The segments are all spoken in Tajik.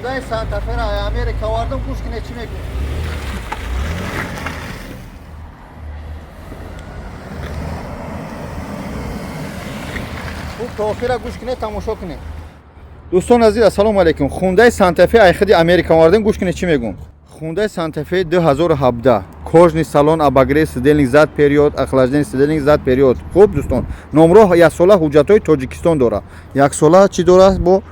Хундай Санта-Фера Америка овардам, гӯш кине, чӣ мегӯ. Хуб, то охира гӯш кине, тамошо кине. Дӯстон азиз, ассалому алайкум. Хундай Санта-Фе ай худи Америка овардем, гӯш кине, чӣ мегӯм. Хундай Санта-Фе 2017, кожаный салон, обогрев сидений зад вперёд, охлаждение сидений зад вперёд. Хуб, дӯстон, номро яксола, ҳуҷҷатҳои Тоҷикистон дора. Яксола чӣ дора? Бо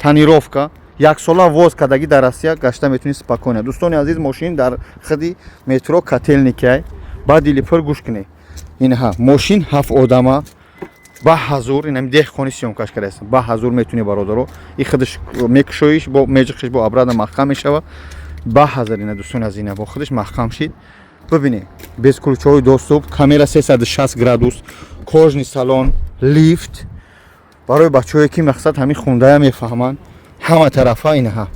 тонировка, яксола ВОЗ кардагӣ, дар Россия гашта метавонӣ спокойно. Дӯстони азиз, мошин дар худи метро Котельники. Ба дили пур гӯш кунед. Инҳа мошин ҳафт одама ба ҳазур, инами деҳқони съёмкаш кардаст. Ба ҳазур метавонӣ, бародаро, и худаш мекушоиш, бо меҷиқиш, бо обратно маҳкам мешава. Ба ҳазар ина, дӯстони азиз, ина бо худаш маҳкам шид. Бибинед, бесключевой доступ, камера 360 градус, кожаный салон, лифт. Барои бачаҳое ки, мақсад, ҳамин хундая мефаҳманд, ҳама тарафа. Инаҳа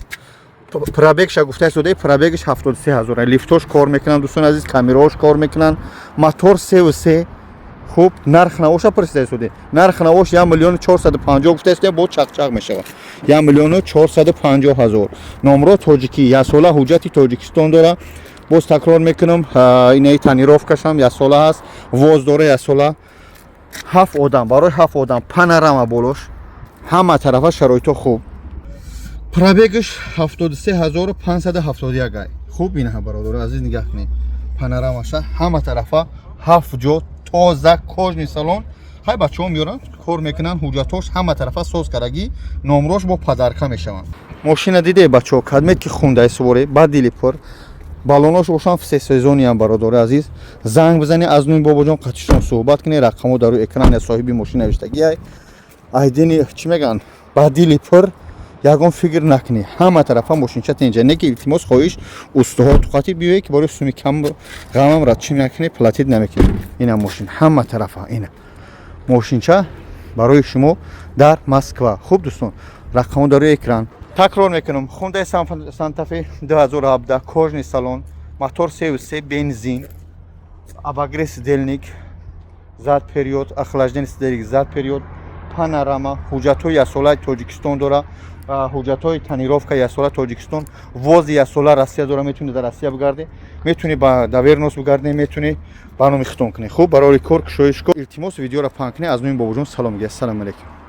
пробегша гуфта истодаи, пробегаш 73 ҳазор. Лифтош кор мекунанд, дӯстони азиз, камераош кор мекунанд, мотор 3,3. Хуб, нарх навоша пурсида истоде. Нарх навош 1 450 000 гуфта истоде, бо чақчақ мешавад. 1 450 000. Номро тоҷикӣ, яксола ҳуҷҷати Тоҷикистон дора. Боз такрор мекунам, инаи тонировкашам яксола ҳаст, ВОЗ дора яксола. Ҳафт одам, барои ҳафт одам, панорама болош, ҳама тарафа шароито хуб. Пробегаш 73 571 ай. Хуб, инаҳа, бародари азиз, нигаҳ кунед, панорамаша, ҳама тарафа ҳафт ҷо, тоза, кожаный салон. Ҳай, бачаҳо меёранд, кор мекунанд, ҳуҷҷатҳош ҳама тарафа соз кардагӣ, номрош бо подарка мешаванд. Мошина диде, бачаҳо, кадмед ки хундай суворе, ба дили пур. Балонош бошам всесезонныйам. Бародари азиз, занг бизанед, аз нуми Бобоҷон қатишон суҳбат кунед. Рақамҳо дар рӯи экран соҳиби мошина навиштагиай. Айдини чӣ мегӯянд, ба дили пур, ягон фикр накунӣ, ҳама тарафа мошинча тенҷа. Не ки, илтимос, хоҳиш, устуҳо туқати биёе ки барои суми кам ғамам ра чӣ накунӣ, платить намекунӣ. Ина мошин ҳама тарафа, ина мошинча барои шумо дар Москва. Хуб, дӯстон, рақамҳо дар рӯи экран. Такрор мекунам: Хундай Сантафе 2017, кожаный салон, мотор 3,3 бензин, обогрев сидений зад вперёд, охлаждение сидений зад вперёд, панорама, ҳуҷҷатҳои яксолаи Тоҷикистон дора, ҳуҷҷатҳои тонировка яксола Тоҷикистон, ВОЗи яксола Россия дора. Метавонӣ дар Россия бигардӣ, метавонӣ ба доверенность бигардӣ, метавонӣ ба номи хитон кунӣ. Хуб, барои кор кушоишко, илтимос, видеоро паҳн кунӣ. Аз номи Бобоҷон салом мегӯяд. Ассалому алайкум.